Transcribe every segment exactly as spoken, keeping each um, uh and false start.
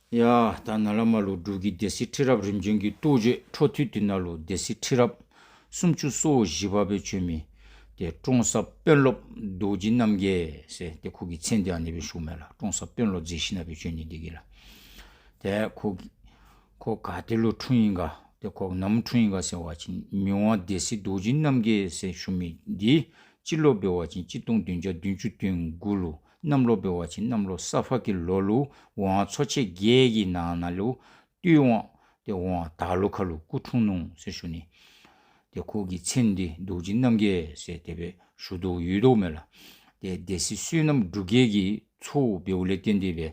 ཡ་ད་ནཱ་ལས་མར་ལུ་འབྲུག་གི་སྡེ་སྲིད་ཁྲི་རབས་རིམ་བྱོན་གྱི་རྟོགས་བརྗོད་འཕྲོ་མཐུད་དེ་ནཱ་ལུ་སྡེ་སྲིད་ཁྲི་རབས་སུམ་ཅུ་སོ་བཞི་པ་སྦེ་བྱོན་མི་ཏེ་ཀྲོང་གསར་དཔོན་སློབ་རྡོ་རྗེ་རྣམ་རྒྱལ་ཟེར་ཏེ་ཁོ་གི་མཚན་འདི་ཨ་ནི་སྦེ་ཞུཝ་མས་ལགས། ཀྲོང་གསར་དཔོན་སློབ་མཛད་ཞིནམ་སྦེ་བྱོན་ནི་འདི་གིས་ལགས། ཏེ་ཁོ་ཁོ་ག་ཏེ་ལུ་འཁྲུངས་ཡི་ག་ཏེ་ཁོ་ནམ་འཁྲུངས་ཡི་ག་ཟེར་བ་ཅིན་མི་དབང་སྡེ་སྲིད་རྡོ་རྗེ་རྣམ་རྒྱལ་ཟེར་ཞུ་མི་འདི་སྤྱི་ལོ་འབད་བ་ཅིན་གཅིག་སྟོང་བདུན་བརྒྱ་བདུན་ཅུ་དོན་དགུ་ལུ། གནམ་ལོ་འབད་བ་ཅིན་གནམ་ལོ་ས་ཕག་གི་ལོ་ལུ་ཝང་ཚོ་ཆེན་བརྒྱད་ཀྱི་ནང་ན་ལུ་སྟོད་ཝང་ཏེ་ཝང་དར་ལུང་ཁ་ལུ་སྐུ་འཁྲུངས་ནུག་ཟེར་ཞུ་ནི། ཏེ་ཁོ་གི་མཚན་འདི་རྡོ་རྗེ་རྣམ་རྒྱལ་ཟེར་དེ་སྦེ་ཞུ་དོ་ཡོད་དོ་མས་ལགས། ཏེ་སྡེ་སྲིད་བསོད་ནམས་འབྲུག་རྒྱལ་གྱི་ཚའོ་འབདཝ་ལས་བརྟེན་ཏེ་སྦེ་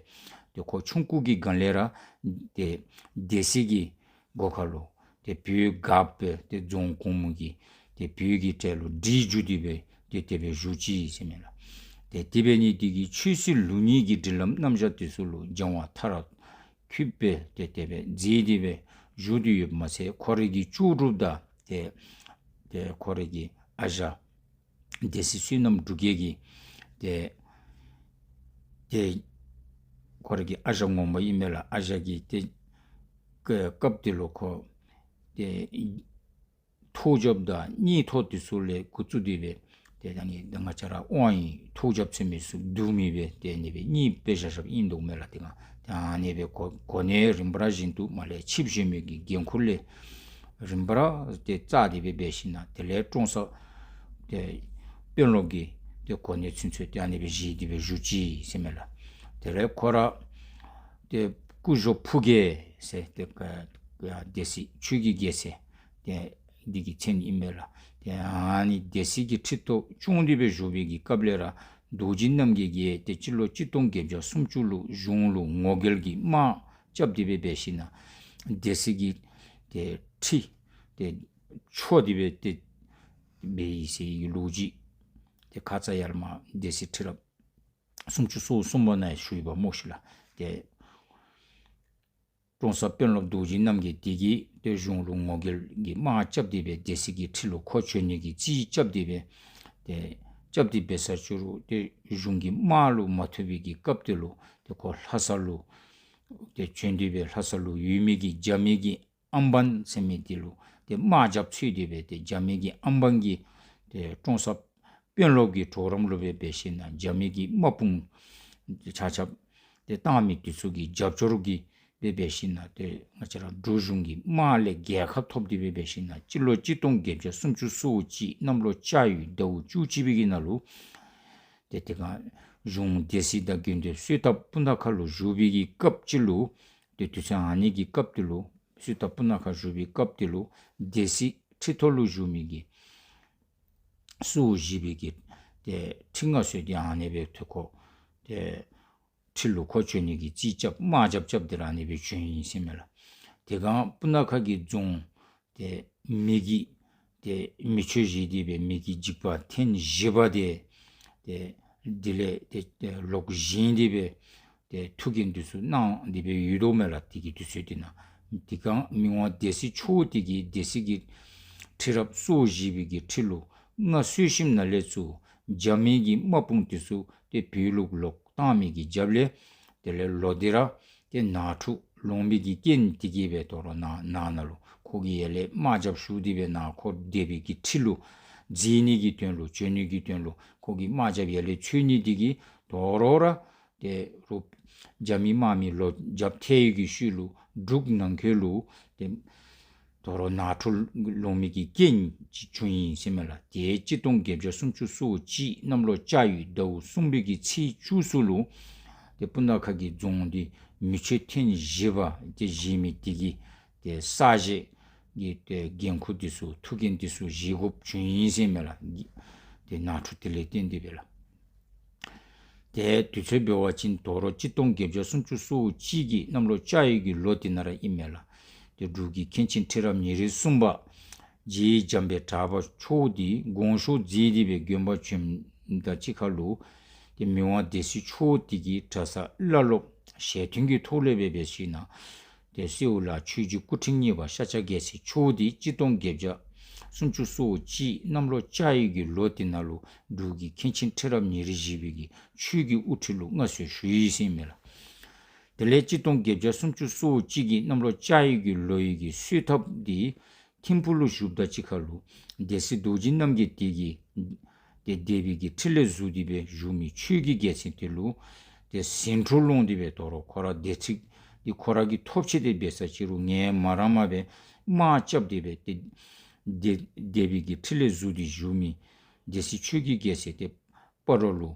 ཏེ་ཁོ་ཆུང་ཀུ་གི་སྒང་ལས་ར་ཏེ་སྡེ་སྲིད་ཀྱི་སྒོ་ཁ་ལུ་ཏེ་བོད་སྒརཔ་སྦེ་ཏེ་རྫོང་གོང་མ་གི་ཏེ་བོད་ཀྱི་གྲལ་ལུ་སྒྲིག་འཇུག་སྟེ་སྦེ་ཏེ་དེ་སྦེ་བཞུགས་ཅི་ཟེར་མས་ལགས། ཏེ་དེ་འབད་ནི་འདི་གིས་ཆོས་སྲིད་ལུགས་གཉིས་ཀྱི་སྒྲིག་ལམ་རྣམ་གཞག་འདི་ཚུ་ལུ་སྦྱང་བ་མཐར་འཁྱོལ་སྦེ་ཏེ་དེ་སྦེ་མཛད་དེ་སྦེ་བཞུགས་ཏེ་ཡོདཔ་མ་ཚད་ཁོ་རའི་གི་ལྕོགས་གྲུབ་དང་ཏེ་ཏེ་ཁོ་རའི་གི་ཨ་ཞང་སྡེ་སྲིད་བསོད་ནམས་འབྲུག་རྒྱལ་གྱི་ཏེ་ཏེ་ཁོ་རའི་གི་ཨ་ཞང་ངོ་མ་ཨིན་མས་ལགས། ཨ་ཞང་གི་ཏེ་སྐབས་དེ་ལུ་ཁོ་ཏེ་ཐོག་རྒྱབ་དང་གཉེན་ཐོག་འདི་ཚུ་ལས་འགོ་བཙུགས་ཏེ་སྦེ་ཏེ་ད་ནི་ད་ང་བཅས་ར་དབང་ཡི་ཐོག་རྒྱབ་ཚུ་མི་ཚུ་བསྡུ་མི་སྦེ་ཏེ་ཨ་ནི་སྦེ་གཉིས་སྦེ་བཞག་བཞགཔ་ཨིན་འདུག་མས་ལགས། ཏེ་ག་ཏེ་ཨ་ནི་སྦེ་གོ་གོ་གནས་རིམ་པ་བཞིན་དུ་མར་ལས་ཆིབས་བཞོན་མི་གི་འགན་ཁུར་ལས་རིམ་པ་ར་ཏེ་བསྩལ་ཏེ་སྦེ་འབད་ཞིནམ་དེ་ལས་ཀྲོང་གསར་ཏེ་དཔོན་སློབ་ཀྱི་ཏེ་གོ་གནས་ཚུན་ཚོད་ཏེ་ཨ་ནི་སྦེ་བཞེས་ཏེ་སྦེ་བཞུགས་ཅི་ཟེར་མས་ལགས། དེ་ལས་ཁོ་ར་ཏེ་སྐུ་གཞོགས་ཕུར་རྒྱལ་ཟེར་ཏེ་ཀ་ཀ་སྡེ་སྲིད་ཆོས་ཀྱི་རྒྱལ་མཚན་ཏེ་འདི་གི་མཚན་ཨིན་མས་ལགས། ཏེ་ཨ་ནི་སྡེ་སྲིད་ཀྱི་ཁྲི་ཐོག་སྐྱོང་སྟེ་སྦེ་བཞུགས་པའི་གི་སྐབས་ལས་ར་རྡོ་རྗེ་རྣམ་རྒྱལ་གྱིས་ཏེ་སྤྱི་ལོ་གཅིག་སྟོང་བརྒྱད་བརྒྱ་སུམ་ཅུ་ལུ་གཞུང་ལུ་ངོ་རྒོལ་གྱི་དམག་རྐྱབ་སྟེ་སྦེ་འབད་ཞིནམ་སྡེ་སྲིད་ཀྱི་ཏེ་ཁྲི་ཏེ་འཕྲོག་སྟེ་སྦེ་ཏེ་འབད་ཡི་ཟེར་བའི་ལོ་རྒྱུས་ཏེ་ཁ་ཙ་ཡར་མར་སྡེ་སྲིད་ཁྲི་རབས་སུམ་ཅུ་སོ་གསུམ་པ་ནང་ཞུ་ཡི་པ་སྨོ་ཤིག་ལགས། ཏེ་ཀྲོང་གསར་དཔོན་སློབ་རྡོ་རྗེ་རྣམ་རྒྱལ་འདི་གིས་ཏེ་གཞུང་ལུ་ངོ་རྒོལ་གྱི་དམག་རྐྱབ་སྟེ་སྦེ་སྡེ་སྲིད་ཀྱི་ཁྲི་ལུ་ཁོ་བྱོན་ནི་གི་རྩིས་རྐྱབ་སྟེ་སྦེ་ཏེ་རྐྱབ་སྟེ་འབད་ས་ཅིག་རུང་ཏེ་གཞུང་གི་དམག་ལུ་མ་ཐུབ་པའི་གི་སྐབས་དེ་ལུ་ཏེ་ཁོ་ལྷ་ས་ལུ་ཏེ་བྱོན་ཏེ་སྦེ་ལྷ་ས་ལུ་ཡོད་མི་གི་རྒྱ་མི་གི་ཨམ་བན་ཟེར་མི་འདི་ལུ་ཏེ་དམག་རྒྱབ་འཚོལ་ཏེ་སྦེ་ཏེ་རྒྱ་མི་གི་ཨམ་བན་གྱིས་ཏེ་ཀྲོང་གསར་དཔོན་སློབ་ཀྱི་གྲོགས་རམ་ལུ་སྦེ་འབད་ཞིནམ་རྒྱ་མི་གི་དམག་དཔུང་ཆ་ཁྱབ་ཏེ་བཏང་མི་འདི་ཚུ་གི་རྒྱབ་སྐྱོར་གྱིས་སྦེ་འབད་ཞིནམ་ཏེ་ང་བཅས་ར་འབྲུག་གཞུང་གི་དམག་ལས་རྒྱལ་ཁ་ཐོབ་སྟེ་སྦེ་འབད་ཞིནམ་སྤྱི་ལོ་གཅིག་སྟོང་བརྒྱད་བརྒྱ་སུམ་ཅུ་སོ་གཅིག་གནམ་ལོ་ལྕགས་ཡོས་ཟླཝ་བཅུ་གཅིག་པའི་གི་ནང་ལུ་ཏེ་དེ་སྒང་གཞུང་སྡེ་སྲིད་དང་དགེ་འདུན་གསོལ་ཐབ་སྤུ་ན་ཁ་ལུ་བཞུགས་པའི་གི་སྐབས་ཅིག་ལུ་ཏེ་དུས་ཚོད་ཨ་ནི་གི་སྐབས་དེ་ལུ་གསོལ་ཐབ་སྤུ་ན་ཁ་བཞུགས་པའི་སྐབས་དེ་ལུ་སྡེ་སྲིད་ཁྲི་ཐོག་ལུ་བཞུགས་མི་གི་སོ་བཞི་པའི་གི་ཏེ་ཁྲི་མངའ་གསོལ་ཏེ་ཨ་ནི་སྦེ་ཏེ་ཁོ་ཏེ་ཁྲི་ལུ་ཁོ་བྱོན་ནི་གི་རྩིས་རྐྱབ་དམག་རྒྱབ་རྐྱབ་སྟེ་ར་ཨ་ནི་སྦེ་བྱོན་ཡི་ཟེར་མས་ལགས། དེ་སྒང་སྤུ་ན་ཁ་གི་རྫོང་ཏེ་མི་གི་ཏེ་མེ་མཆོད་བཞེས་ཏེ་སྦེ་མི་གི་འཇིགས་པ་ཐེངས་བཞི་པ་དེ་ཏེ་དེ་ལས་ཏེ་ཏེ་ལོག་བཞེངས་ཏེ་སྦེ་ཏེ་ཐུགས་འགན་འདི་ཚུ་གནང་སྟེ་སྦེ་ཡོད་དོ་མས་ལགས། དེ་གི་དུས་ཚོད་དེ་ནང་དེ་སྒང་མི་དབང་སྡེ་སྲིད་མཆོག་དེ་གིས་སྡེ་སྲིད་ཀྱི་ཁྲི་རབས་སོ་བཞི་པའི་གི་ཁྲི་ལུ་མངའ་གསོལ་ཞིནམ་ལས་ཚུར་རྒྱ་མི་གི་དམག་དཔུང་དེ་ཚུ་ཏེ་བོད་ལུ་ལོག་བཏང་མི་གི་རྒྱབ་ལས་དེ་ལས་ལོག་སྟེ་ར་ཏེ་ནང་འཁྲུག་ལང་མི་གི་རྐྱེན་དེ་གིས་སྦེ་དོ་རུང་ནང་ནང་ན་ལུ་ཁོ་གིས་ཡར་ལས་དམག་རྒྱབ་ཞུ་སྟེ་སྦེ་ནཱ་ཁོ་སྡེ་སྲིད་ཀྱི་ཁྲི་ལུ་འཛེག་ནི་གི་དོན་ལུ་བྱོན་ནི་གི་དོན་ལུ་ཁོ་གིས་དམག་རྒྱབ་ཡར་ལས་འཚོལ་ནི་དེ་གིས་དོ་རུང་ར་ཏེ་རུ་རྒྱ་མི་དམག་མི་ལོག་རྒྱབ་ཐལ་ཡི་གི་ཤུལ་ལུ་འབྲུག་ནང་འཁོད་ལུ་ཏེ་དོ་རུང་ནང་འཁྲུག་ལང་མི་གི་རྐྱེན་ཅིག་བྱུང་ཡི་ཟེར་མས་ལགས། ཏེ་གཅིག་སྟོང་བརྒྱད་བརྒྱ་སུམ་ཅུ་སོ་གཅིག་གནམ་ལོ་ལྕགས་ཡོས་ཟླཝ་གསུམ་པའི་གི་ཚེས་བཅུ་གསུམ་ལུ་ཏེ་སྤུ་ན་ཁ་གི་རྫོང་འདི་མེ་མཆོད་ཐེངས་བཞི་པ་ཏེ་བཞེས་མི་དེ་གིས་ཏེ་གསར་བཞེངས་ཀྱི་ཏེ་འགན་ཁུར་འདི་ཚུ་ཐུགས་འགན་འདི་ཚུ་བཞེས་དགོཔ་བྱུང་ཡི་ཟེར་མས་ལགས། ཏེ་ནང་འཁྲུག་དེ་ལས་བརྟེན་ཏེ་སྦེ་ལགས། ཏེ་དུས་ཚོད་འབད་བ་ཅིན་དོ་རུང་གཅིག་སྟོང་བརྒྱད་བརྒྱ་སུམ་ཅུ་སོ་གཅིག་གི་གནམ་ལོ་ལྕགས་ཡོས་ཀྱི་ལོ་དེ་ནང་ར་ཨིན་མས་ལགས། ཏེ་འབྲུག་གི་མཁན་ཆེན་ཁྲི་རབས་ཉེར་གསུམ་པ་རྗེ་འཇམ་དཔལ་གྲགས་པ་མཆོག་འདི་དགོངས་ཞུ་མཛད་དེ་སྦེ་དགོན་པ་བྱོནམ་དང་གཅིག་ཁར་ལུ་ཏེ་མི་དབང་སྡེ་སྲིད་མཆོག་དེ་གིས་གྲྭ་ཚང་བླ་སློབ་ཞལ་མཐུན་གྱི་ཐོག་ལས་སྦེ་འབད་ཞིནམ་ཏེ་སེའུ་ལ་ཆོས་རྗེ་སྐུ་ཕྲེང་གཉིས་པ་ཤཱཀྱ་རྒྱལ་མཚན་མཆོག་འདི་གཅིག་སྟོང་བརྒྱད་བརྒྱ་སུམ་ཅུ་སོ་གཅིག་གནམ་ལོ་ལྕགས་ཡོས་ཀྱི་ལོ་དེ་ནང་ལུ་འབྲུག་གི་མཁན་ཆེན་ཁྲི་རབས་ཉེར་བཞི་པའི་གི་ཆོས་ཀྱི་དབུ་ཁྲིད་ལུ་མངའ་གསོལ་ཞུ་ཡི་ཟེར་མས་ལགས། དེ་ལས་གཅིག་སྟོང་བརྒྱད་བརྒྱ་སུམ་ཅུ་སོ་གཅིག་གི་གནམ་ལོ་ལྕགས་ཡོས་ཀྱི་ལོ་ཡི་གི་གསོལ་ཐབ་འདི་ཐིམ་ཕུག་ལུ་བཞུགསཔ་ད་གཅིག་ཁར་ལུ་སྡེ་སྲིད་རྡོ་རྗེ་རྣམ་རྒྱལ་དེ་གིས་ཏེ་སྡེ་པའི་གི་ཁྲི་ལས་ཟུར་ཏེ་སྦེ་བཞུགས་མི་ཆོས་ཀྱི་རྒྱལ་མཚན་དེ་ལུ་ཏེ་ཟིང་འཁྲུག་སློང་སྟེ་སྦེ་དོ་རུང་ཁོ་ར་སྡེ་སྲིད་འདི་ཁོ་ར་གིས་ཐོབ་ཆེ་སྟེ་འབད་ས་ཅིག་རུང་ངལ་མ་རངསམ་སྦེ་དམག་རྐྱབ་སྟེ་སྦེ་ཏེ་སྡེ་སྡེ་པའི་གི་ཁྲི་ལས་ཟུར་ཏེ་བཞུགས་མི་སྡེ་སྲིད་ཆོས་ཀྱི་རྒྱལ་མཚན་དེ་སྤ་རོ་ལུ་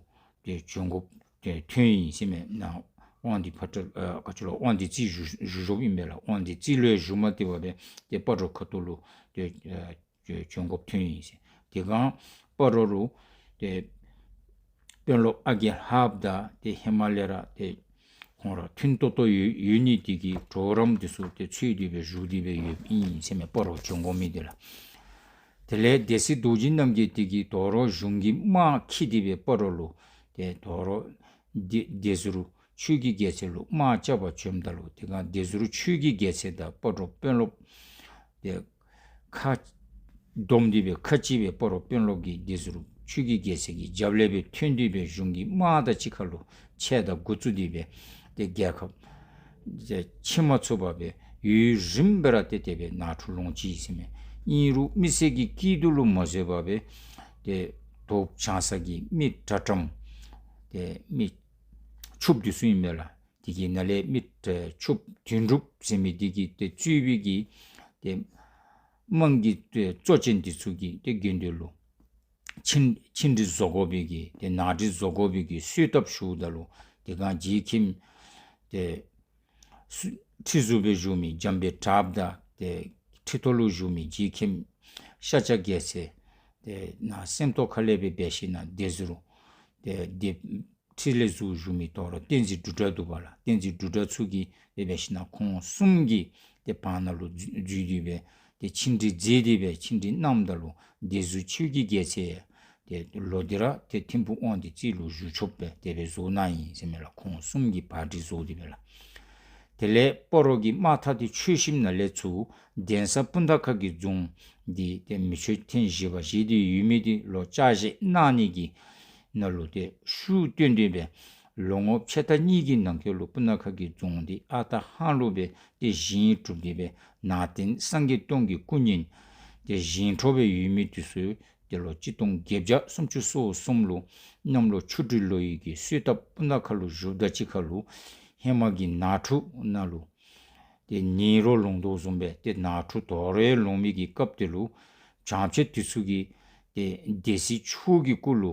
ཏེ་བྱོན་དགོཔ་ཏེ་ཐོན་ཡི་ཟེར་མས། ནཱ་དབང་འདུས་ཕོ་བྲང་ཨ་ག་ཅི་ལོ་དབང་འདུས་རྩེ་བཞུགས་བཞུགས་བཞུགསཔ་ཨིན་པས་ལགས། དབང་འདུས་རྩེ་ལུ་ཡང་བཞུགས་མ་སྟེར་བར་སྦེ་ཏེ་སྤ་རོ་ཁ་ཐུག་ལུ་ཏེ་ཨ་བྱོན་དགོཔ་ཐོན་ཡི་ཟེར། དེ་སྒང་སྤ་རོ་ལུ་ཏེ་དཔོན་སློབ་ཨ་རྒས་ལྷགཔ་ད་ཏེ་ཧེ་མ་ལས་ར་ཏེ་ཁོང་ར་མཐུན་ཏོག་ཏོ་ཡོད་ཡོད་ནི་དེ་གིས་གྲོགས་རམ་འདི་ཚུ་ཏེ་འཚོལ་ཏེ་སྦེ་བཞུགས་ཏེ་སྦེ་ཡོདཔ་ཨིན་ཟེར་མས། སྤ་རོ་བྱོན་དགོ་མི་འདི་ལགས། དེ་ལས་སྡེ་སྲིད་རྡོ་རྗེ་རྣམ་རྒྱལ་དེ་གིས་དོ་རུང་གཞུང་གི་དམག་འཁྱིད་དེ་སྦེ་སྤ་རོ་ལུ་ཏེ་དོ་རུང་སྡེ་སྡེ་ཟུར་ཆོས་ཀྱི་རྒྱལ་མཚན་ལུ་དམག་རྐྱབ་པར་བྱོནམ་ད་ལུ་དེ་སྒང་སྡེ་ཟུར་ཆོས་ཀྱི་རྒྱལ་མཚན་དང་སྤ་རོ་དཔོན་སློབ་ཏེ་ཁ་བསྡོམས་ཏེ་སྦེ་ཁ་གཅིག་སྦེ་སྤ་རོ་དཔོན་སློབ་ཀྱིས་སྡེ་ཟུར་ཆོས་ཀྱི་རྒྱལ་མཚན་གྱི་རྒྱབ་ལས་སྦེ་ཐོན་ཏེ་སྦེ་གཞུང་གི་དམག་དང་གཅིག་ཁར་ལུ་ཆད་ད་འགོ་བཙུགས་ཏེ་སྦེ་ཏེ་རྒྱལ་ཁབ་ཏེ་ཕྱེ་མ་ཚུགས་པར་སྦེ་ཡུན་རིངམོ་སྦེ་ར་ཏེ་དེ་སྦེ་ནང་འཁྲུག་ལོང་ཅི་ཟེར་མས། ཨིན་རུང་མི་སེར་གྱི་སྐྱིད་སྡུག་ལུ་མ་བཟོད་པར་སྦེ་ཏེ་དོ་བྱང་ས་གི་མི་དྲག་དྲགམ་ཏེ་མི་ཕྱུགཔོ་འདི་ཚུ་ཨིན་པས་ལགས། དེ་གི་ནང་ལས་མི་ཕྱུགཔོ་དོན་གྲུབ་ཟེར་མི་འདི་གིས་ཏེ་གཙོས་པའི་གི་ཏེ་དམངས་ཀྱི་ཏེ་གཙོ་ཅན་འདི་ཚུ་གིས་ཏེ་དགེ་འདུན་ལུ་ཆིངས་ཆིངས་འགྲིག་བཟོ་དགོ་པའི་གི་ཏེ་ནང་འགྲིག་བཟོ་དགོ་པའི་གི་གསོལ་ཐབ་ཞུཝ་ད་ལུ་དེ་སྒང་རྗེ་མཁན་ཏེ་སུ་ཁྲི་ཟུར་སྦེ་བཞུགས་མི་འཇམ་དཔལ་གྲགས་དང་ཏེ་ཁྲི་ཐོག་ལུ་བཞུགས་མི་རྗེ་མཁན་ཤཱཀྱ་རྒྱལ་མཚན་ཏེ་ནཱ་སེམས་རྟོགས་ཁ་ལས་སྦེ་འབད་ཞིན་ན་སྡེ་ཟུར་ཏེ་སྡེ་ཁྲི་ལས་ཟུར་བཞུགས་མི་དོ་རུང་བསྟན་འཛིན་འབྲུག་གྲགས་འདུག་པ་ལགས། བསྟན་འཛིན་འབྲུག་གྲགས་ཚུ་གིས་ཏེ་འབད་ཞིན་ན་ཁོང་གསུམ་གྱིས་ཏེ་བར་ན་ལུ་འཛུལ་འཛུལ་ཏེ་སྦེ་ཏེ་ཆིངས་འགྲིག་མཛད་དེ་སྦེ་ཆིངས་འགྲིག་གནངམ་ད་ལུ་སྡེ་ཟུར་ཆོས་ཀྱི་རྒྱལ་མཚན་ཏེ་ལོག་སྟེ་ར་ཏེ་ཐིམ་ཕུག་དབང་འདུས་རྩེ་ལུ་བཞུགས་ཆོགཔ་སྦེ་དེ་སྦེ་བཟོ་གནང་ཡི་ཟེར་མས་ལགས། ཁོང་གསུམ་གྱིས་བར་འགྲིག་བཟོ་སྟེ་སྦེ་ལགས། དེ་ལས་སྤ་རོ་གི་དམག་ཐག་འདི་ཆོད་ཞིནམ་ལས་ཚུར་གདན་ས་སྤུ་ན་ཁ་གི་རྫོང་འདི་ཏེ་མེ་མཆོད་ཐེངས་བཞི་པ་བཞེས་ཏེ་ཡོད་མི་འདི་ལོག་ལྕགས་བཞེངས་གནང་ནི་གི་ནང་ལུ་ཏེ་ཤུགས་བཏོན་ཏེ་སྦེ་ལོ་ངོ་ཕྱེད་དང་གཉིས་ཀྱི་ནང་འཁོད་ལུ་སྤུ་ན་ཁ་གི་རྫོང་འདི་ཨ་རྟག་ཧང་ལུགས་སྦེ་ཏེ་བཞེངས་གྲུབ་སྟེ་སྦེ་ནང་རྟེན་སངས་རྒྱས་སྟོང་གི་སྐུ་བརྙན་ཏེ་བཞེངས་འཕྲོ་སྦེ་ཡོད་མི་འདི་ཚུ་ཏེ་ལོ་གཅིག་སྟོང་བརྒྱད་བརྒྱ་སུམ་ཅུ་སོ་གསུམ་ལུ་གནམ་ལོ་ཆུ་སྦྲུལ་ལོ་ཡི་གི་གསོལ་ཐབ་སྤུ་ན་ཁ་ལུ་བཞུགསཔ་ད་གཅིག་ཁར་ལུ་ཧེ་མ་གི་ནང་འཁྲུག་ནང་ལུ་ཏེ་ནད་རོ་ལངས་དོ་བཟུམ་སྦེ་ཏེ་ནང་འཁྲུག་དོ་རུང་ལངས་མི་གི་སྐབས་དེ་ལུ་བྱང་ཕྱོགས་དེ་ཚུ་གིས་ཏེ་སྡེ་སྲིད་མཆོག་གི་སྐུ་ལུ་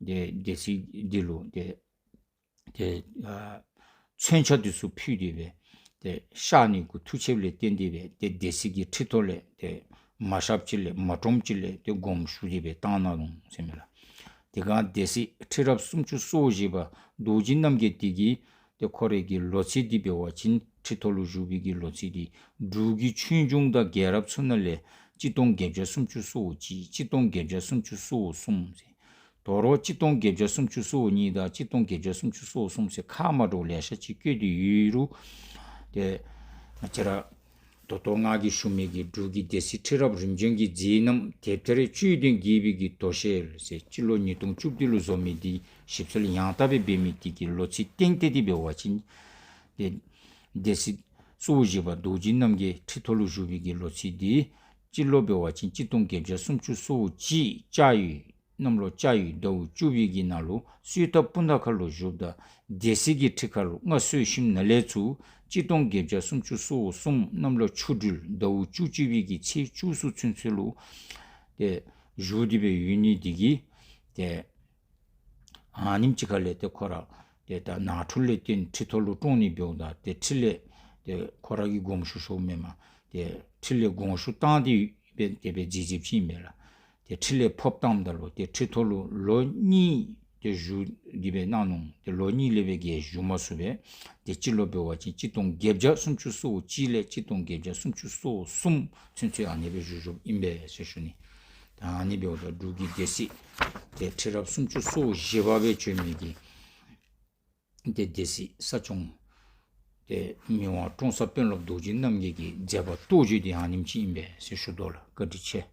ཏེ་སྡེ་སྲིད་འདི་ལུ་ཏེ་ཏེ་ཨ་མཚོན་ཆ་དེ་ཚུ་ཕུལ་ཏེ་སྦེ་ཏེ་གཤགས་ནི་གུ་ཐུགས་ཆེཝ་ལས་བརྟེན་ཏེ་སྦེ་ཏེ་སྡེ་སྲིད་ཀྱི་ཁྲི་ཐོག་ལས་ཏེ་མ་གཤགསཔ་ཅིག་ལས་མ་བཀྲོངསམ་ཅིག་ལས་ཏེ་དགོངསམ་ཞུ་སྟེ་སྦེ་བཏང་གནང་ནུག་ཟེར་མས་ལགས། དེ་སྒང་སྡེ་སྲིད་ཁྲི་རབས་སུམ་ཅུ་སོ་བཞི་པ་རྡོ་རྗེ་རྣམ་རྒྱལ་དེ་གིས་ཏེ་ཁོ་རའི་གི་ལོ་ཚིགས་འདི་འབད་བ་ཅིན་ཁྲི་ཐོག་ལུ་བཞུགས་པའི་གི་ལོ་ཚིགས་འདི་འབྲུག་གི་ཆོས་འབྱུང་དང་རྒྱལ་རབས་ཚུ་ནང་ལས་གཅིག་སྟོང་བརྒྱད་བརྒྱ་སུམ་ཅུ་སོ་གཅིག་གཅིག་སྟོང་བརྒྱད་བརྒྱ་སུམ་ཅུ་སོ་གསུམ་ཟེར། དོ་རུང་གཅིག་སྟོང་བརྒྱད་བརྒྱ་སུམ་ཅུ་སོ་གཉིས་དང་གཅིག་སྟོང་བརྒྱད་བརྒྱ་སུམ་ཅུ་སོ་གསུམ་ཟེར་ཁ་མ་འདྲཝ་ལེ་ཤ་ཅིག་བཀོད་དེ་ཡོད་རུང་ཏེ་ང་བཅས་ར་ད་ལྟོ་ང་གིས་ཞུ་མི་གི་འབྲུག་གི་སྡེ་སྲིད་ཁྲི་རབས་རིམ་བྱོན་གྱི་མཛད་རྣམ་དེབ་ཐེར་དཔྱོད་ལྡན་དགྱེས་པའི་གི་དོ་ཤལ་ཟེར་སྤྱི་ལོ་ཉིས་སྟོང་བཅུ་བདུན་ལུ་བཟོ་མི་འདི་ཞིབ་འཚོལ་ཡང་དག་སྦེ་འབད་མི་འདི་གི་ལོ་ཚིགས་སྟེང་སྟེ་འདི་འབད་བ་ཅིན་ཏེ་སྡེ་སྲིད་སོ་བཞི་པ་རྡོ་རྗེ་རྣམ་རྒྱལ་ཁྲི་ཐོག་ལུ་བཞུགས་པའི་གི་ལོ་ཚིགས་འདི་སྤྱི་ལོ་འབད་བ་ཅིན་གཅིག་སྟོང་བརྒྱད་བརྒྱ་སུམ་ཅུ་སོ་གཅིག་ལྕགས་ཡོས་གནམ་ལོ་ལྕགས་ཡོས་ཟླཝ་བཅུ་པའི་གི་ནང་ལུ་གསོལ་ཐབ་སྤུ་ན་ཁ་ལུ་བཞུགསཔ་ད་སྡེ་སྲིད་ཀྱི་ཁྲི་ཁར་ལུ་མངའ་གསོལ་ཞིནམ་ལས་ཚུར་གཅིག་སྟོང་བརྒྱད་བརྒྱ་སུམ་ཅུ་སོ་གསུམ་གནམ་ལོ་ཆུ་སྦྲུལ་ཟླཝ་བཅུ་གཅིག་པའི་གི་ཚེས་བཅུ་གསུམ་ཚུན་ཚོད་ལུ་ཏེ་བཞུགས་ཏེ་སྦེ་ཡོད་ནི་འདི་གིས་ཏེ་ཨ་ནེམ་ཅིག་ཁ་ལས་ཏེ་ཁོ་ར་ཏེ་ད་ནང་འཁྲུག་ལས་བརྟེན་ཁྲི་ཐོག་ལུ་བཀྲོངས་ནི་འབདཝ་ད་ཏེ་ཁྲི་ལས་ཏེ་ཁོ་ར་གིས་དགོངསམ་ཞུ་ཞུཝ་མེན་མས། ཏེ་ཁྲི་ལས་དགོངསམ་ཞུ་བཏང་སྟེ་སྦེ་དེ་སྦེ་མཛད་མཛདཔ་ཅིག་ཨིན་མས་ལགས། ཏེ་ཁྲི་ལས་ཕབ་བཏངམ་ད་ལུ་ཏེ་ཁྲི་ཐོག་ལུ་ལོ་གཉིས་ཏེ་བཞུགས་ཏེ་སྦེ་གནང་ནུག། ཏེ་ལོ་གཉིས་ལས་སྦེ་བརྒལ་བཞུགས་མ་ཚུགས་པས། ཏེ་སྤྱི་ལོ་འབད་བ་ཅིན་གཅིག་སྟོང་བརྒྱད་བརྒྱ་སུམ་ཅུ་སོ་གཅིག་ལས་གཅིག་སྟོང་བརྒྱད་བརྒྱ་སུམ་ཅུ་སོ་གསུམ་ཚུན་ཚོད་ཨ་ནི་སྦེ་བཞུགས་བཞུགསཔ་ཨིན་པས་ཟེར་ཞུ་ནི། ད་ཨ་ནི་འབདཝ་ད་འབྲུག་གི་སྡེ་སྲིད་ཏེ་ཁྲི་རབས་སུམ་ཅུ་སོ་བཞི་པ་སྦེ་བྱོན་མི་གི་ཏེ་སྡེ་སྲིད་ས་སྐྱོང་ཏེ་མི་དབང་ཀྲོང་གསར་དཔོན་སློབ་རྡོ་རྗེ་རྣམ་རྒྱལ་གྱི་མཛད་པ་རྟོགས་བརྗོད་འདི་ཨ་ནེམ་ཅིག་ཨིན་པས་ཟེར་ཞུ་དོ་ལགས། བཀའ་དྲིན་ཆེ།